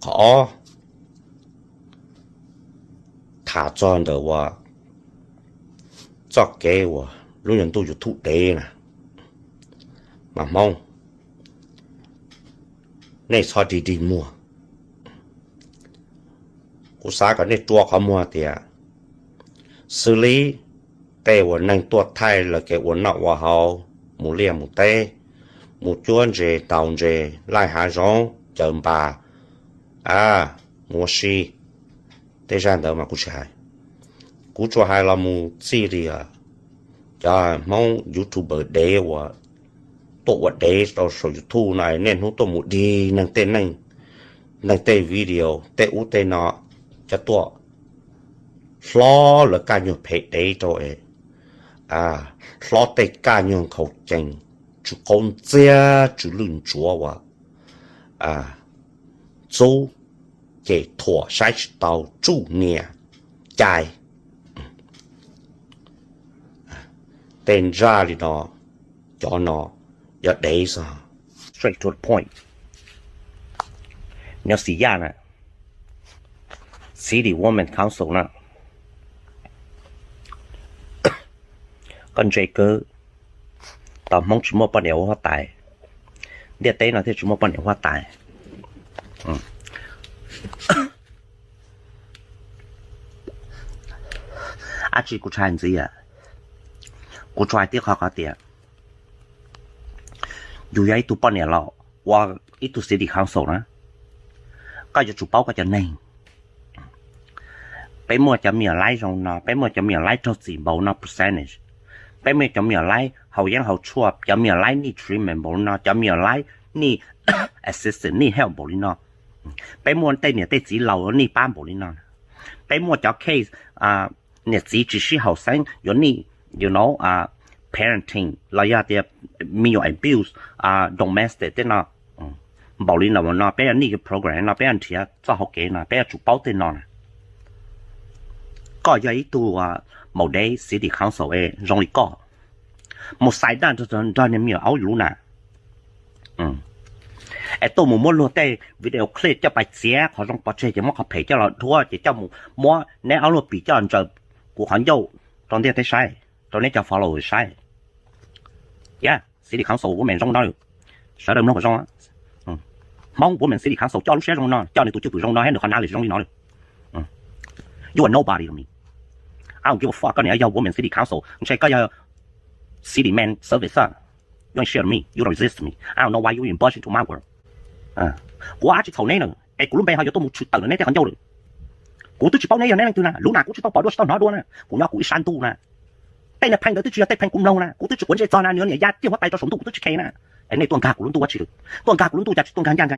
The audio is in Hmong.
Qhov ob, tham txog ntawm uas txoj kev uas lub nyuag ntuj YouTube dev na, mas Hmoob, nej txhob dig dig muag. Kuv xav kom nej rua qhov muag tias xws li tej uas neeg tuaj thaij lawv kev ua noj ua haus, mus liaj mus teb, mus cuab ntses taus ntses, laij hav zoov, cawv npas, a, mus ua si, tej zaj ntawd mas kuv tsis hais. Kuv tsuas hais los mus txij li cov Hmoob YouTuber dev uas tuaj ua dev rau saum YouTube no, niaj hnub tuaj mus dig neeg tej neej, neeg tej video tej ub tej no, cov tuaj hlob lawv kaj nyuag phem dev rau, hlob tej kaj nyuag nkhaus cees, tsw qaub ntxiag tsw lwj ntsuav uas txub, ces thuam saib tsis tau, tsuj niam cai. Tej ntsaj li no, cov no yog dev xwb. Straight to the point. Nyob Xis Yaj na, City Women Council na, koj ntse kawg, tau Hmoob tsis muaj poj niam ua huab tais, ntiaj teb no thiaj tsis muaj poj niam huab tais. Ab tsi kuv tsis hais ntxiv, kuv tsuas hais tib qho qhov tias yus yog ib tug poj niam los ua ib tug city council na, koj yuav tsum paub koj cov neeg. Peb muaj cov me nyuam laib zoo no, peb muaj cov me nyuam laib raug txim npaum no percentage, peb muaj cov me nyuam laib haus yeeb haus tshuaj, cov me nyuam laib need treatment npaum li no, cov me nyuam laib need assistance, need help npaum li no. Peb muaj tej niam tej txiv laus need pab npaum li no. Peb muaj cov case niam txiv tsis sib haum xeeb yuav need, you know, parenting los yog tias me nyuam abuse, domestic tej no npaum li no, no peb need program no, peb nrhiav txoj hauv kev no, peb yuav tsum paub tej no na. Koj yog ib tug maum dev city council zoo li koj, mus xais daj nrog niag me nyuam aub yus lub na, es tuaj mus muab luag tej video clip coj pais txiav qhov zoo pov tseg ces muab qhov phem coj los dhuab ces coj mus muab neb ob luag pim coj los ntsaws kuv qhov ncauj rau ntiaj teb saib, rau neb cov followers saib. Yog city council women zoo no lawm, sawv daws mloog kom zoo. Hmoob women city council coj lub siab zoo no, coj nws tus cwj pwm zoo no thiab nws qhov nav lwm zoo li no lawm. You are nobody to me. I don't give a fuck koj niam yog women city council ntshe koj yog city man service. You ain't shit to me, you don't exist to me, I don't know why you even budge into my world. Kuv ab tsi txhaum neb na, es kuv lub npe ho yuav tuaj mus tshwm tawm neb tej qhov ncauj lawm. Kuv twb tsis paub neb yog neb leej twg na, lub na kuv tsis tau pom dua tsis tau hnov dua na, kuv nyob kuv ib sab ntuj na. Tej niag pheej ntawd twb tsis yog tej pheej kuv mloog na, kuv twb tsis quav ntsej txog na, nws niam yaj tiaj huab tais rau saum ntuj kuv twb tsis khe na. Es nej tuaj nkag kuv lub ntuj ua tsi lawm? Tuaj nkag kuv lub ntuj cas tsis tuaj nkag ncaj nkag